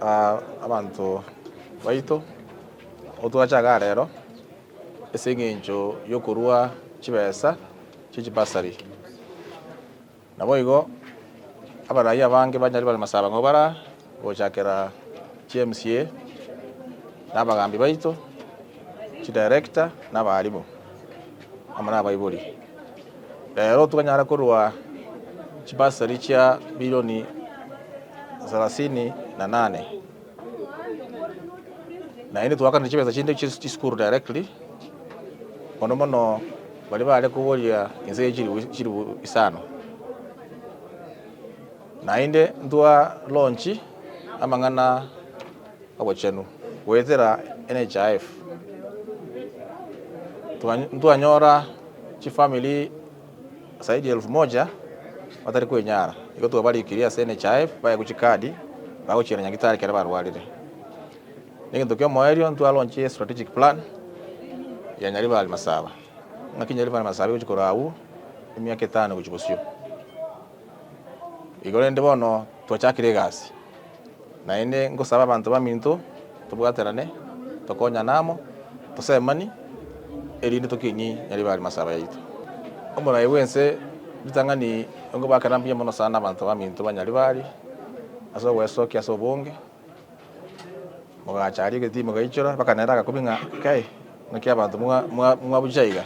Abanto baito, otwache igaa rero ase eng'encho yokorua chibesa chie chibasari. Naboigo abarai abange banyare bare masaba ng'o bara gochakera chi MCA na abagambi baito, chidirector na abalimu amo na abaibori. Rero twanyara korwa chibasari chia bilioni thelathini na nane, naende twakanire chibesa chinde chie chisukuru directly, mono mono baria bare koboria inse ye chilifu chilifu isano. Naende ntwa launch amang'ana obochenu goetera NHIF, ntwanyora chifamiri zaidi ya elfu moja batari kwenyara, igo twabarikirie ase NHIF baegwe chikadi bagochiera nyagitari ekero barwarire. Egento kia omoerio ntwa launch strategic plan ya Nyaribari Masaba, ng'aki Nyaribari Masaba egochia korwa abwo emiaka etano gochia bosio. Igo rende bono twachakire egasi, naende ngosaba abanto baminto tobwaterane, tokonyane amo, tosemani, erinde tokinie Nyaribari Masaba yaito. Omorai bwense ritang'ani ngobakera mbuya mono sana abanto baminto ba Nyaribari ase ogoesokia ase obonge. Mogacha aria egetii mogaichora, mpaka nere agakobia ng'a kai, naki abanto mwa mwa mwabucha iga.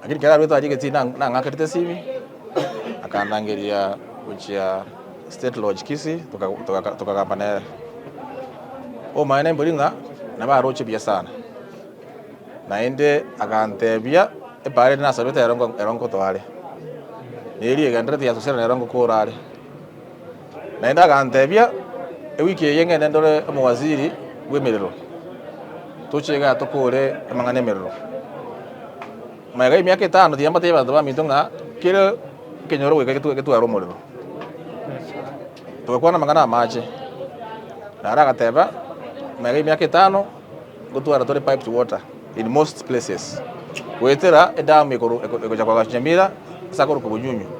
Lakini ekero arwete aria egetii na nang'akerete esimi, akandangeria gochia state lodge Kisii, toka toka tokagamba nere. Omaene mbori ng'a nabo aroche buya sana, naende agantebia epaara eria nasabete ero ero nkotoa are, na eria egenderete ya Sosera nero ngokora are. Naende agantebia, Ewiki eye ngende ndore omowaziri bw'emerero, toche igaa tokore amang'ana 'emerero. Magega y'emiaka etano tiga mbatebie abanto baminto ng'a kera ekenyoro goika getware omorero. Togakwana amang'ana 'amache, naro agateba, magega y'emiaka etano, ngotwara tore piped water in most places, goetera edamu ekoru egocha koagacha Nyamira ase akorokwa Bonyunyu.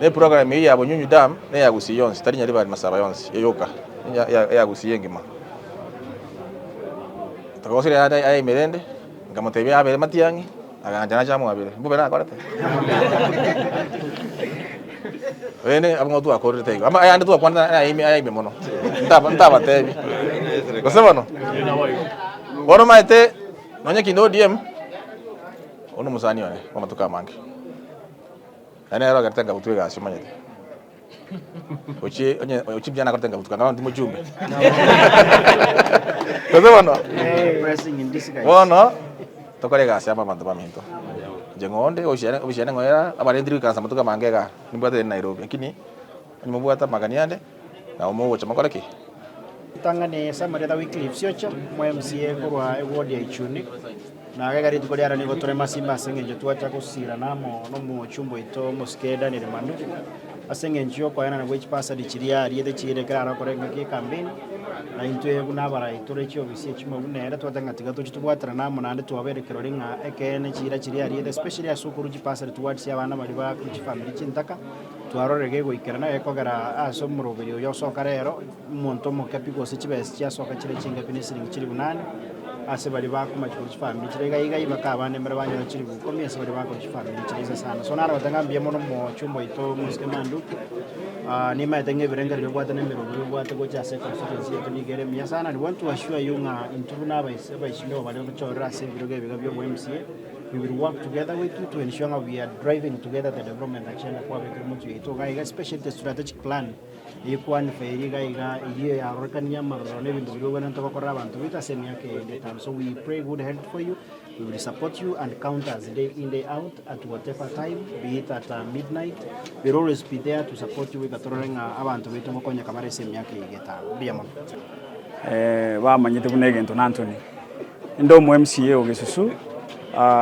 Na eprogram eyio ya Bonyunyu Dam na eya Gusii yonsi, tari Nyaribari Masaba yonsi eyoka, eya eya Gusii engima. Tokagosera ayande aya ime rende, nkamotebia abere matiang'i, agancha nache amwabere, mbobe nakorete? Rende abwo twakorete igo, ama ayande twakwanete aya ime aya ime mono, ntaba ntabatebi, gose bono? Bono omanyete, nonye kinde ODM, oyo na omosani one bwa amatuko amange. Naende nere ogerete nkabutwa egasi omanyete. Ochie onye ochie mbuya nakorete nkabutuka nabo timochumbe. Gose bono? Blessing in disguise. Bono tokore egasi amo abanto baminto. Inche ng'onde ochiane ochiane ng'oera abarentire goikaransa amatuko amange igaa, nimbwate Nairobi lakini onye mobwate amagani ande, nabo mogocha mokore ki? Ritang'ani ase amarieta Wycliffe Siocha, omo MCA korwa eward ya Ichuni, na iga rituko riaro nigo tore masimba ase eng'encho twacha gosirana amo nomochumba oito omosike Daniel Manduku, ase eng'encho yokoenana gwe chibasari chiria ariete chiire ekero arakore engaki y'ecampaign, na intwe buna abarai tore chiofisi echimo buna ere twateba ng'a tiga toche tobwaterane amo naende twabere kirori ng'a ekeene chiira chiria ariete especially ase okorwa chibasari towards abana baria ba chifamiri chintaka. Twarorire gegoikerana gekogera ase omoroberi oyo osoka rero, omonto omoke pi gose chibesa chiasoka chire chinke pi ne siringi chilifu nane, ase baria bakomachi korwa chifamiri chire iga iga mpaka abande mbare banyora chilifu ikomi ase baria bakorwa chifamiri chire inse sana. So naro goteba ng'a mbuya mono omochumba oito omosike Manduki, nimaete ng'a ebirengererio obwate na emeroberi obwate gocha ase econstituency yaito nigo ere emiya sana, and we want to assure you ng'a intwe buna abaisi abaishimiwa baria tochorire ase ebirogo ebiga bia obo MCA, We will work together with you to ensure ng'a we are driving together the development agenda kwabekire motwe yaito iga iga especially the strategic plan eyekwanify eria iga iga eyio yarorekania amaroro na ebinto biria obwenerete gokorera abanto baito ase emiaka eyende etano. So we pray good health for you, we will support you and count us day in day out at whatever time be it at midnight, we will always be there to support you goika torore ng'a abanto baito ngokonyeka bare ase emiaka eye iga etano. Mbuya mono. Bamanyete buna egento na Anthony. Inde omo MCA o Gesusu,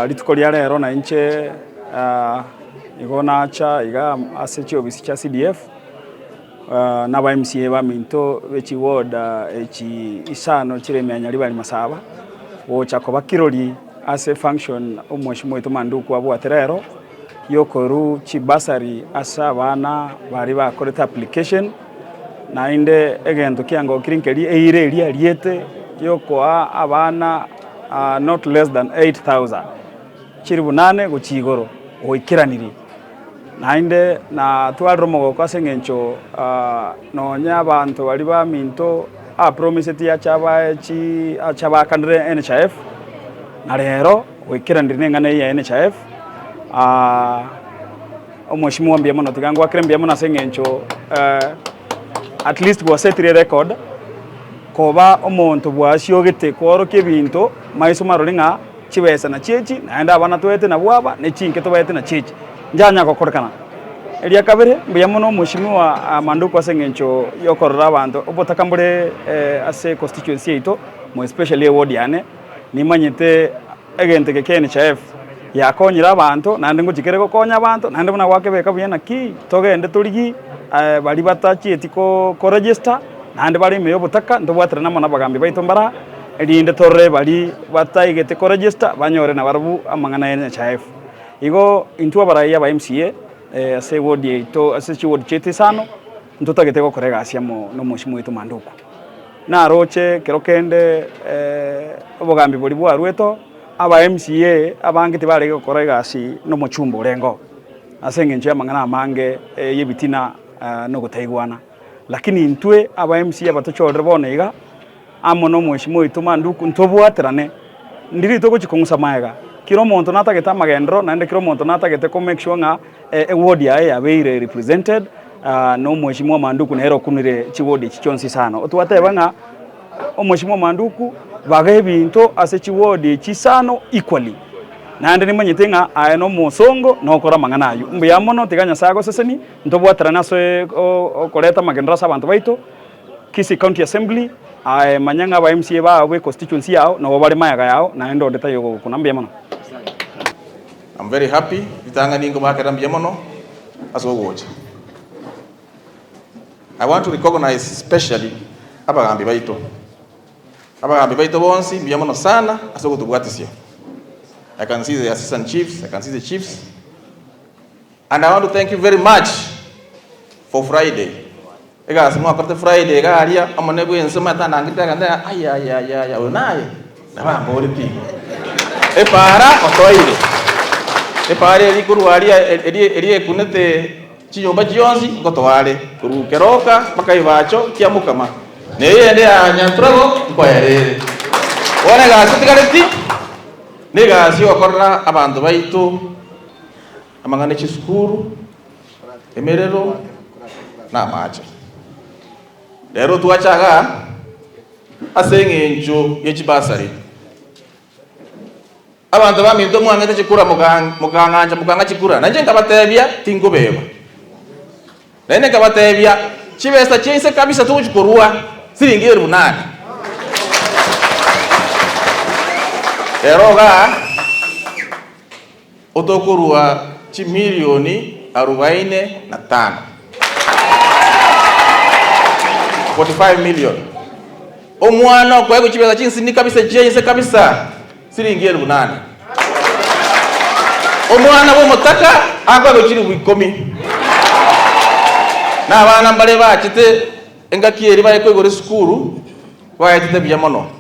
rituko ria rero na inche igo nacha iga ase chiofisi chia CDF, na aba MCA baminto be chiward echi isano chire ime ya Nyaribari Masaba, gocha koba kirori ase efunction omweshimiwa oito Manduku abwate rero, yokorwa chibursary ase abana baria bakorete application. Naende egento kiangokire nkeria eira eria ariete yokoa abana not less than 8000 chilifu nane gochia igoro oikeranirie. Naende natwarire omogoko ase eng'encho nonya abanto baria baminto apromiseti ache abae chi ache abakanire NHIF, na rero oikeranirie na eng'ana eye ya NHIF. Omweshimiwa mbuya mono, tiga ngwakere mbuya mono ase eng'encho at least gwasetire erecord koba omonto bwasiogete kworokia ebinto maiso marore ng'a chibesa nachio echi naende abana toete nabwo aba ne chinke tobaete nachio echi, njanya gokorekana. Eria kabere mbuya mono omweshimiwa Manduku ase eng'encho yokorora abanto obotaka mbore ase econstituency yaito more especially eward yane, nimanyete Egento eke kia NHIF yakonyire abanto, naende ngochia kere gokonya abanto, naende buna gwakebeka buya naki togende torigie baria batachieti ko koregister, naende bare ime y'obotaka ntobwaterane amo nabagambi baito mbara, erinde torore baria bataigete koregister banyore nabarabwo amang'ana ya NHIF. Igo intwe abarai aba MCA ase eward yaito ase chiward chiaito isano, ntotagete gokora egasi amo na omosimo oito Manduku. Naroche kero kende obogambi boria bwarwete oo, aba MCA abange tibarenge gokora egasi na omochumba orenge oo, ase eng'encho y'amang'ana amange y'ebitina na ogotaigwana. Lakini intwe aba MCA abatochorire bono iga, amo na omweshimiwa oito Manduku ntobwaterane, ndiri togochia kong'usa magega, kera omonto natagete amagenderero naende kera omonto natagete ko make sure ng'a Eward yaye yabeire represented na omweshimiwa Manduku nere okunire chiward echi chionsi isano. Otwateba ng'a omweshimiwa Manduku baga ebinto ase chiward echi isano equally. Naende nimanyete ng'a aye na omosongo nokore amang'ana aywo. Mbuya mono tiga Nyasaye agosesenie, ntobwaterane ase okoreta amagenderero ase abanto baito, Kisii County Assembly, aye manya ng'a aba MCA bao be constituency yao nabo bare magega yao naende onde taiyo ogokuna. Mbuya mono. I'm very happy, ritang'ani nkobaakera mbuya mono ase ogocha. I want to recognize specially abagambi baito. Abagambi baito bonsi mbuya mono sana ase ogotobwatisia. I can see the assistant chiefs, I can see the chiefs. And I want to thank you very much for Friday. Egasi mwakorete Friday iga aria, omonene bwense omanyete anangete agantebia ng'a ayayayaya oyo naye? Nabo amboretie igo. Epaara otoire, epaara eria korwa aria eria eria ekunete chinyomba chionsi ngotoare, korwa Keroka mpaka Ibacho Kiamokama, na eyende ya Nyanturago nkoera ere. Bono egasi etigareti, na egasi yogokorera abanto baito amang'ana e chisukuru, emerero, na amache. Rero twacha igaa ase eng'encho ye chibasari. Abanto baminto mwang'ete chikura mokang'ancha mokang'a chikura, nainche nkabatebia tinkobeba. Naende nkabatebia chibesa chia inse kabisa togochi korua siringi elfu nane. Rero igaa Otokorua chimilioni arubaine na tano, 45 million. Omwana okoegwa chibesa chinsini kabisa chia inse kabisa siringi elfu nane. Omwana bw'omotaka akoegwa chilifu ikomi. Na abana mbare bachete engaki eria bare koigora esukuru baetete buya mono.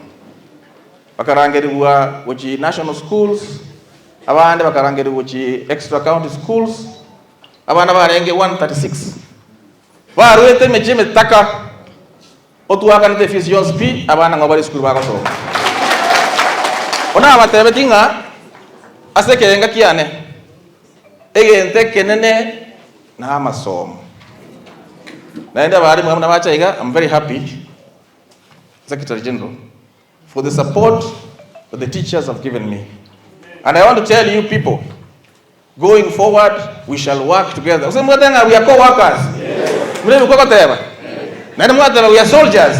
Bakarangerigwa gochia national schools, abande bakarangerigwa gochia extra county schools, abana barenge 136 barwete emechie emetaka, otwakanete efees yonsi pi, abana ng'o bare esukuru bagosoma. Bono nabatebetie ng'a ase ekerenga kiane, egento ekenene na amasomo. Naende abalimu abwo nabacha iga, I'm very happy, Secretary General. for the support that the teachers have given me and I want to tell you people going forward we shall work together. Gose mwateba ng'a we are co-workers? Muna ebikwa goteba? Naende mwateba we are soldiers?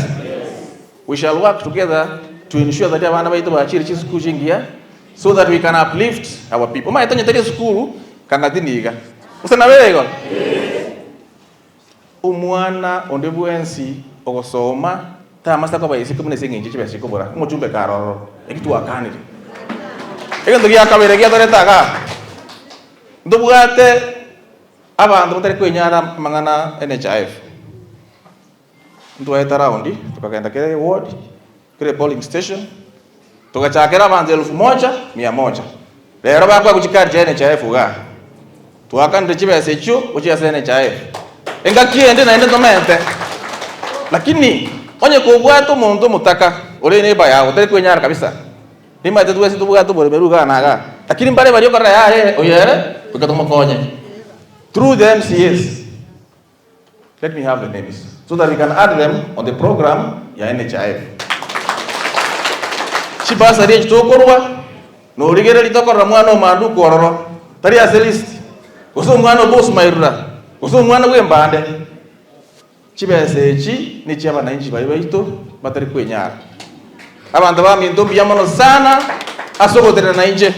We shall work together to ensure that abana baito bachire chisukuru chingiya so that we can uplift our people. Omanyete onye tari esukuru kang'ati niga. Gose nabo ere igo? Omwana onde bwensi ogosoma tamasa koba isiko buna ase eng'encho chibesa chikobora, omochumbe kare ororo, eki twakanire. Egento gia kabere giatorete igaa, ntobwate abanto batari kwenyara amang'ana NHIF. Ntwaete round, tokagenda kera eward, kera epolling station, togachakera abanto elfu moja mia moja. Rero bakoegwa chikadi chia NHIF igaa. Twakanire chibesa echio gochia ase NHIF. Engaki ende naende ntomente. Lakini onye kobwate omonto omotaka ore neighbour yago otari kwenyara kabisa, nimanyete twensi tobwate oboremeru igaa na igaa, lakini mbare baria okorora yaya oyo ere goika tomokonye through the MCAs. Let me have the names so that we can add them on the program ya NHIF. Chibasari echi tokorwa norigereria tokorora mwana omanduku ororo tari ase list gose omwana o Boss Mairura gose omwana bwa embande. Chibesa echi nechia abananchi baria baito batari kwenyara. Abanto baminto mbuya mono sana ase ogotenena nainche.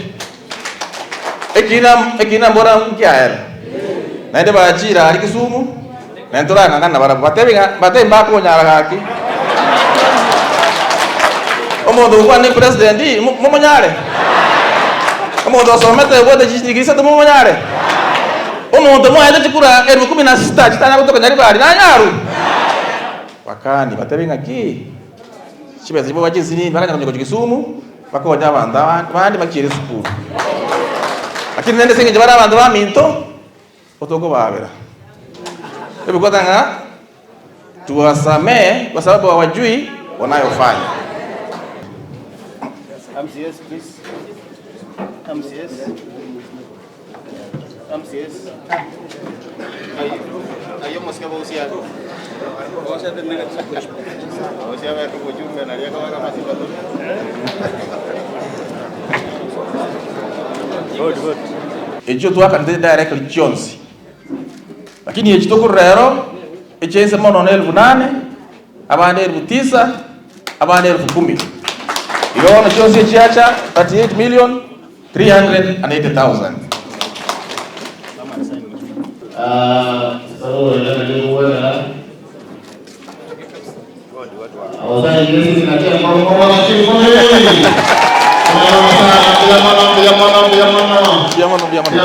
Ekina ekina mbora nkiaera. Naende bachire aria Kisumu, naende torang'ang'ane nabarabwo. Batebi ng'a batebi mbakonyara gaki. Omonto ogokwana ne president mo momonyare? Omonto osomete obwate chidigiri isato momonyare? Omonto mwaete chikura elfu kumi na sita chitanya gotoka Nyaribari nanyarwe? Bakani batebi ng'aki? Chibesa chibo chinsinini bakanya konya gochia Kisumu bakonye abanto abande bande bachiere esukuru. Lakini rende ase eng'encho bare abanto baminto, otokobabera. Ebikota ng'a tuwasamee kwa sababu hawajui wanayofanya. MCS, please. MCS. MCS. Aye omosike bogosia. Bogosia beke obochumbe naria akabaka amasimba tu. Echio twakanete directly chionsi, lakini echi tokorora ero, echia inse mono na elfu nane, abande elfu tisa, abande elfu kumi. Igo bono chionsi echiacha 38 million 380,000. Mbuya mono, mbuya mono.